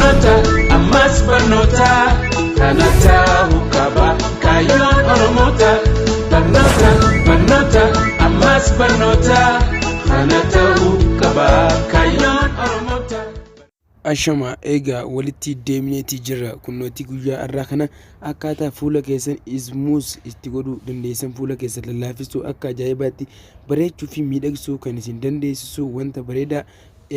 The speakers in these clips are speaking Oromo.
Barnoota ammas barnoota kana ta'uu qaba kaayyoon Oromoota. Barnoota barnoota ammas barnoota kana ta'uu qaba kaayyoon Oromoota. Ashama egaa walitti deemneeti jirra kunnootti guyyaa har'aa kana akkaataa fuula keessan ismuus itti godhuu dandeessan fuula keessan lallaaffisuu akka ajaa'ibaatti bareechuu fi miidhagsuu kan isin dandeessisu wanta bareedaa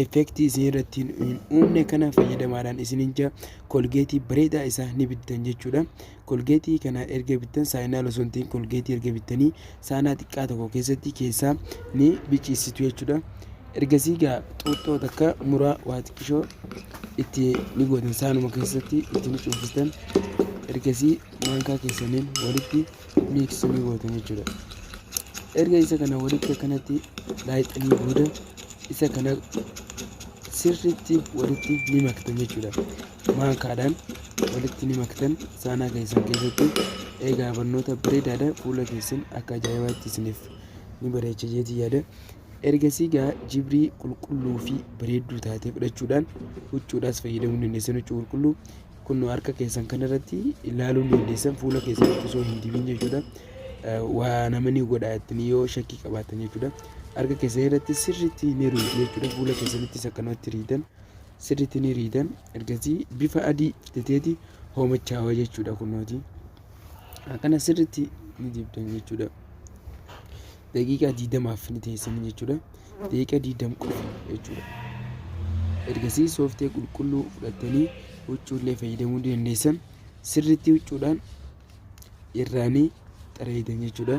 effektii isin irratti hin uumne kana fayyadamaadhaan isinin jaa kolgeetii bareedaa isaa ni bittan jechuudha. Kolgeetii kana erga bittan saayinaa osoo hin ta'in kolgeetii erga bittanii saanaa xiqqaa tokko keessatti keessaa ni biciisitu jechuudha. Ergasii gaa xuuxxoo takka muraa waa xiqqishoo itti ni gootan saanuma keessatti itti ni cuunfitan. Ergasii maankaa keessaniin walitti miiksi ni gootan jechuudha. Erga isa kana walitti akkanatti laayixanii booda isa kana sirriitti walitti ni maktan jechuudha. Maankaadhaan walitti ni maktan saanaa keessan keessatti eegaa barnoota bareedaadha fuula keessan akka ajaa'ibaatti isiniif ni bareecha jeetii yaada. Ergasii gaa jibrii qulqulluu fi bareedduu taate fudhachuudhaan huccuudhaas fayyadamuu dandeessan huccuu qulqulluu Kunno harka keessan kanarratti ilaaluu ni dandeessan fuula keessanitti osoo hin dibin jechuudha. Waa nama ni godha jettanii yoo shakkii qabaattan jechuudha. Harka keessan irratti sirriitti ni riitu jechuudha. Fuula keessanittis akkanumatti riitan sirriitti ni riitan. Ergasii bifa adii fidateeti hoomachaawa jechuudha kunnooti. Akkana sirriitti ni dibdan jechuudha. Daqiiqaa 20f ni teessanii jechuudha. Daqiiqaa 20 qofa jechuudha. Ergasii sooftee qulqulluu fudhattanii huccuullee fayyadamuu ni dandeessan. Sirriitti huccuudhaan irraa ni xareeydan jechuudha.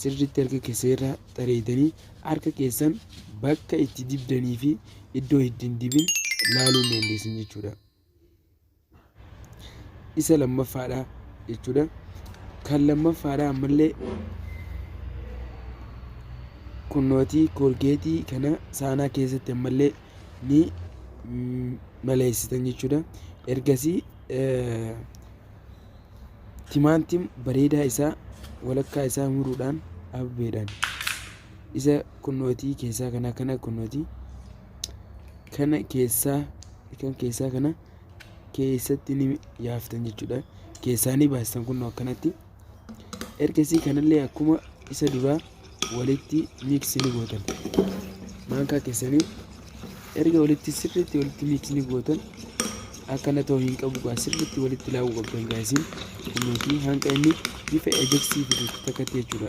Sirriitti harka keessa irraa xareeydanii harka keessan bakka itti dibdanii fi iddoo itti hin dibin laaluu ni dandeessan jechuudha. Isa lammaffaadha jechuudha. Kan lammaffaadha ammallee kunnootii koolgeetii kana saanaa keessatti ammallee ni maleessitan jechuudha. Ergasii timaantim bareedaa isaa walakkaa isaa muruudhaan abbeedhaan isa kunnootii keessaa kana kana kunnootii kana keessaa kan keessaa kana keessatti ni yaaftan jechuudha. Keessaa ni baastan kunoo akkanatti. Ergasii kanallee akkuma isa duraa walitti mix ni gootan. Maankaa keessanii erga walitti sirriitti walitti mix ni gootan akkana ta'uu hin qabu gaa sirriitti walitti laaquu qabdan gaa isin kunuuti hanga inni bifa ejeksii fidutti takkatti jechuudha.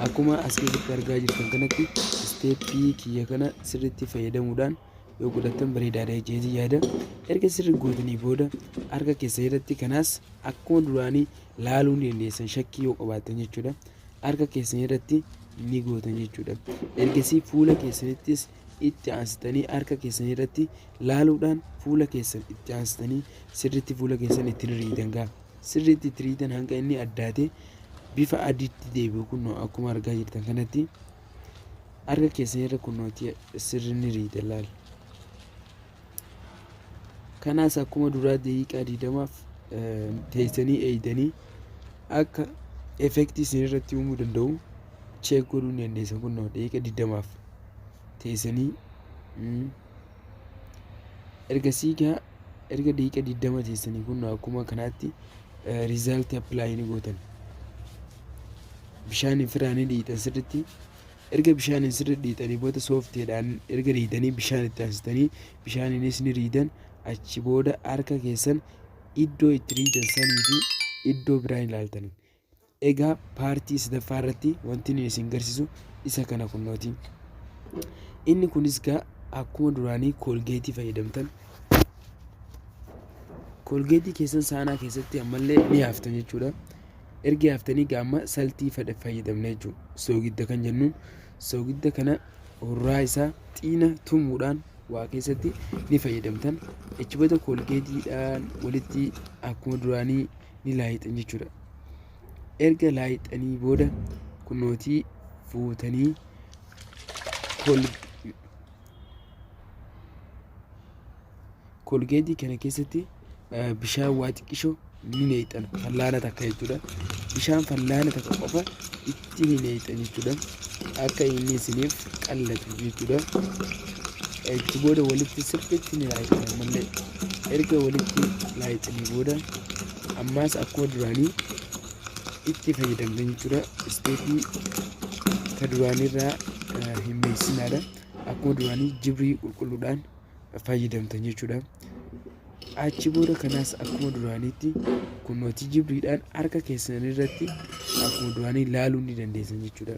Akkuma as keessatti argaa jirtan kanatti isteeppii kiyya kana sirriitti fayyadamuudhaan yoo godhattan bareedaadha jeetii yaada. Erga sirri gootanii booda harka keessa irratti kanaas akkuma duraanii laaluu ni dandeessan shakkii yoo qabaattan jechuudha. Harka keessan irratti ni gootan jechuudha. Ergasii fuula keessanittis itti aansitanii harka keessan irratti laaluudhaan fuula keessan itti aansitanii sirriitti fuula keessan itti riitan gaa. Sirriitti itti riitan hanga inni addaate bifa adiitti deebi'u kunoo akkuma argaa jirtan kanatti. Harka keessan irra kunooti sirri ni riite laal. Kanaas akkuma duraa daqiiqaa 20f teessanii eeydanii akka effektii isin irratti uumuu danda'u cheek godhuu ni dandeessan kunoo daqiiqa 20f teessanii ergasii gaa erga daqiiqa 20 teessanii kunoo akkuma kanaatti riizaaltii appilaayi ni gootan. Bishaan firaa ni dhiitan sirritti. Erga bishaaniin sirriitti dhiixanii booda soofteedhaan erga dhiixanii bishaan itti aansitanii bishaaniinis ni riidan achi booda harka keessan iddoo itti riidan sanii fi iddoo biraa ni ilaaltan. Egaa paartii sadaffaa irratti wanti inni isin garsiisu isa kana kunnooti. Inni kunis gaa akkuma duraanii koolgeetii fayyadamtan koolgeetii keessan saanaa keessatti ammallee ni yaaftan jechuudha. Erga yaaftanii egaa amma saltii fayyadamna jechuudha. Soogidda kan jennuun soogidda kana hurraa isaa xiina tumuudhaan waa keessatti ni fayyadamtan. Achi booda koolgeetiidhaan walitti akkuma duraanii ni laayixan jechuudha. Erga laayixanii booda kunootii fuutanii Koolgeetii kana keessatti bishaan waa xiqqishoo ni neeyxan fallaana takka jechuudha. Bishaan fallaana takka qofa itti ni neeyxan jechuudha. Akka inni isiniif qallatu jechuudha. Achi booda walitti sirriitti ni laayixan ammallee. Erga walitti laayixanii booda ammaas akkuma duraanii itti fayyadamtan jechuudha. Step ka duraanirraa hin beeksisinaadha. Akkuma duraanii jibrii qulqulluudhaan fayyadamtan jechuudha. Achi booda kanaas akkuma duraaniitti kunnootii jibriidhaan harka keessan irratti akkuma duraanii laaluu ni dandeessan jechuudha.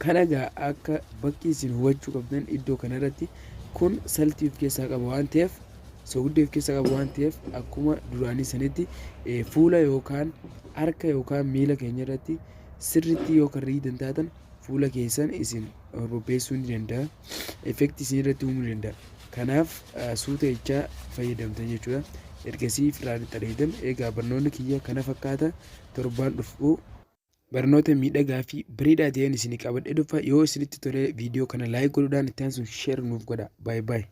Kana egaa akka bakki isin hubachuu qabdan iddoo kanarratti kun saltii of keessaa qaba waan ta'eef, soogidda of keessaa qaba waan ta'eef, akkuma duraanii sanitti fuula yookaan harka yookaan miila keenya irratti sirriitti yoo kan riidan taatan fuula keessan isin bobbeessuu ni danda'a. Effect isin irratti uumuu ni danda'a. Kanaaf suuta jechaa fayyadamtan jechuudha. Ergasii firraa xareedan. Egaa barnoonni kiyya kana fakkaata. Torbaan dhufu barnoota miidhagaa fi bareedaa ta'een isinii qabadhee dhufa. Yoo isinitti tole, viidiyoo kana like godhuudhaan itti aansuun share nuuf godha. Baay'ee baay'ee.